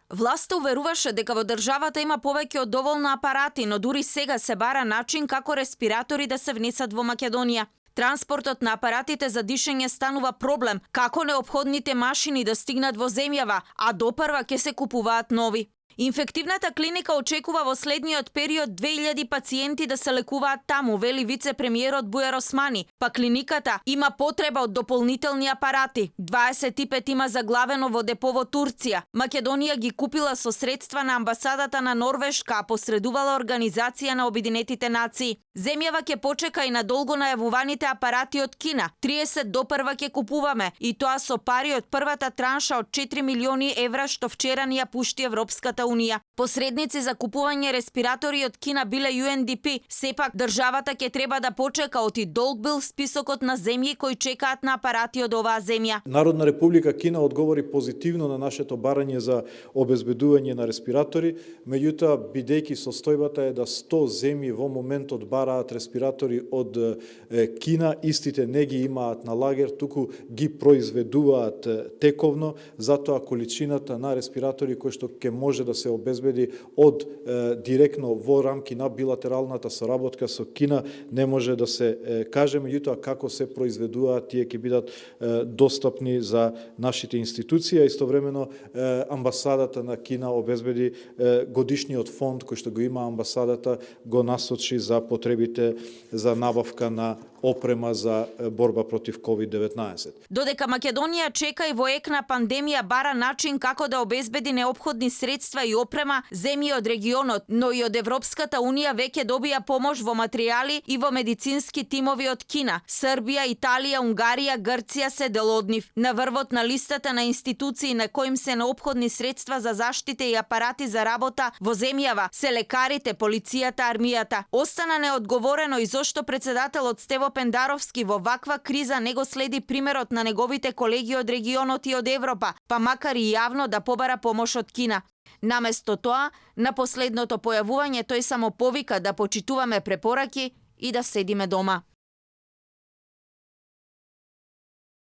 Власта уверуваше дека во државата има повеќе од доволно апарати, но дури сега се бара начин како респиратори да се внесат во Македонија. Транспортот на апаратите за дишење станува проблем, како неопходните машини да стигнат во земјава, а допрва ќе се купуваат нови. Инфективната клиника очекува во следниот период 2000 пациенти да се лекуваат таму, вели вице-премиерот Бујар Османи, па клиниката има потреба од дополнителни апарати. 25 има заглавено во депо во Турција. Македонија ги купила со средства на амбасадата на Норвешка, а посредувала Организација на Обединетите нации. Земјава ќе почека и на долго најавуваните апарати од Кина. 30 допрва ќе купуваме, и тоа со пари од првата транша од 4 милиони евра што вчера ни ја пушти Европската Унија. Посредници за купување респиратори од Кина биле UNDP. Сепак државата ќе треба да почека, оти долг бил списокот на земји кои чекаат на апарати од оваа земја. Народна република Кина одговори позитивно на нашето барање за обезбедување на респиратори, меѓутоа бидејќи состојбата е да 100 земји во моментот бараат респиратори од Кина, истите не ги имаат на лагер, туку ги произведуваат тековно, затоа количината на респиратори кои што ќе може да се обезбеди од директно во рамки на билатералната соработка со Кина не може да се каже, меѓутоа како се произведуваат, тие ќе бидат достапни за нашите институции, а истовремено амбасадата на Кина обезбеди годишниот фонд кој што го има амбасадата, го насочи за потребите за набавка на опрема за борба против COVID-19. Додека Македонија чека и во ек на пандемија бара начин како да обезбеди неопходни средства и опрема, земји од регионот, но и од Европската Унија веќе добија помош во материјали и во медицински тимови од Кина. Србија, Италија, Унгарија, Грција се дел од нив. На врвот на листата на институции на коим се неопходни средства за заштита и апарати за работа во земјава се лекарите, полицијата, армијата. Остана неодговорено и зошто председателот Стево Пендаровски во ваква криза не го следи примерот на неговите колеги од регионот и од Европа, па макар и јавно да побара помош од Кина. Наместо тоа, на последното појавување тој само повика да почитуваме препораки и да седиме дома.